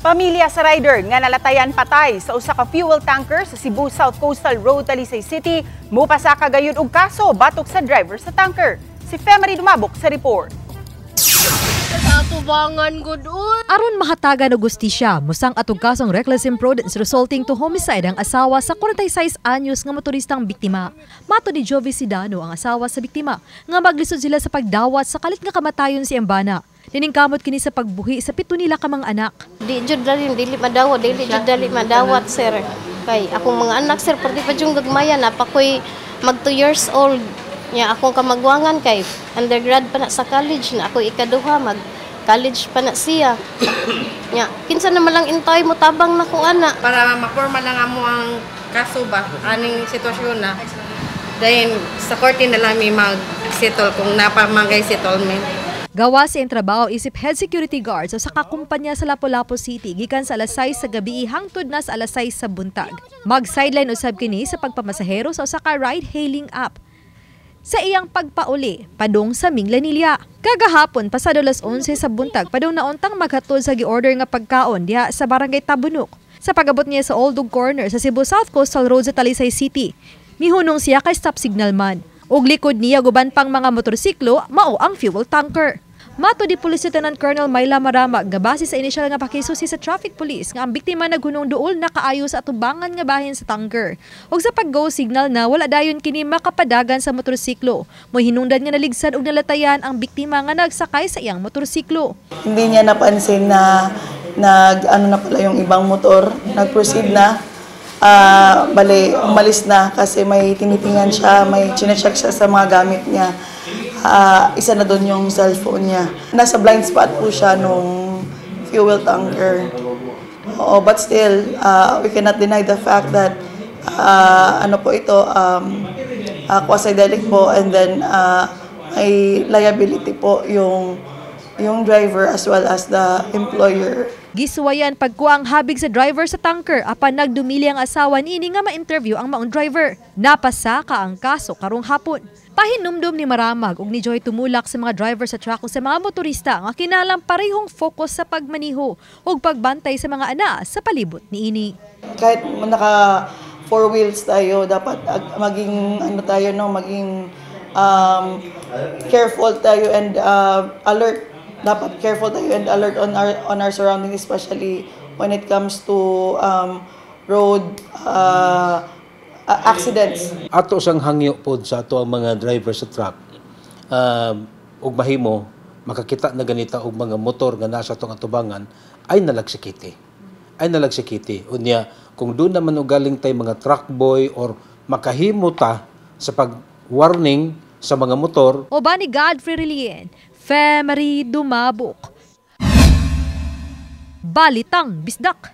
Pamilya sa rider nga nalatayan patay sa usa ka fuel tanker sa Cebu South Coastal Road, Talisay City, mupasaka gayud og kaso batok sa driver sa tanker. Si Femery Dumabok sa report. Sa atubangan gud uy. Aron mahatagan og hustisya, musang atog kasong reckless imprudence resulting to homicide ang asawa sa 46 anyos nga motoristang biktima. Mato ni Jovi Sidano, ang asawa sa biktima, nga maglisod sila sa pagdawat sa kalit nga kamatayon si Ambana. Niningkamot kini sa pagbuhi sa pito nila ka mga anak. Di jud dali, dili madawat, dili jud dali madawat, sir. Kay akong mga anak, sir, perti pa jud gagmaya na pa ko'y mag 2 years old. Nya akong kamagwangan kay undergrad pa na sa college na ako, ikaduha mag college pa na siya. Nya kinsa naman lang intay mo tabang na ko ana. Para maporma lang amo ang kaso ba aning sitwasyon na, then sa korte na lang mi mag-settle kung napamangay settlement. Gawa sa iyang trabaho isip head security guard sa usa ka kumpanya sa Lapu-Lapu City gikan sa alas 6 sa gabi hangtod na sa alas 6 sa buntag. Mag-sideline usab kini sa pagpamasahero sa usa ka ride-hailing app. Sa iyang pagpauli, padong sa Minglanilla. Kagahapon, pasado alas 11 sa buntag, padong nauntang maghatod sa gi-order nga pagkaon diha sa Barangay Tabunok. Sa pagabot niya sa Old Dog Corner sa Cebu South Coastal Road sa Talisay City, mihunong siya kay stop signal man. Ug likod niya guban pang mga motorsiklo, mao ang fuel tanker. Mato di Police Lieutenant Colonel Myla Maramag nga base sa inisyal nga pakisusi sa traffic police nga ang biktima naghunong duol na kaayo sa atubangan nga bahin sa tanker. Ug sa pag-go signal na wala dayon kini makapadagan sa motorsiklo. Mohinungdan nga naligsan og nalatayan ang biktima nga nagsakay sa iyang motorsiklo. Hindi niya napansin na nag ano na pala yung ibang motor, nag-proceed na. Bale, umalis na kasi may tinitingnan siya, may chinecheck siya sa mga gamit niya. Isa na doon yung cellphone niya. Nasa blind spot po siya nung fuel tanker. Oo, but still, we cannot deny the fact that ano po ito, quasi-delict po, and then may liability po yung driver as well as the employer. Gisuwayan pagkuha ang habig sa driver sa tanker apan nagdumili ang asawa niini nga ma-interview ang maong driver. Napasaka ang kaso karong hapon. Pahinumdum ni Maramag ug ni Joy tumulak sa mga driver sa truck ug sa mga motorista nga kinahanglan parehong focus sa pagmaniho ug pagbantay sa mga ana sa palibot niini. Kahit naka four wheels tayo, dapat maging ano tayo, no, maging careful tayo and alert. Dapat careful tayo and alert on our surroundings, especially when it comes to road accidents. Ato sang hangyo pod sa ato ang mga driver sa truck, ug mahimo makakita na ganita og mga motor nga nasa atong atubangan ay nalagsikiti, ay nalagsikiti. Unya kung doon naman og galing tay mga truck boy or makahimo ta sa pag warning sa mga motor. Uban ni Godfrey Relien, Femery Dumabok. Balitang Bisdak.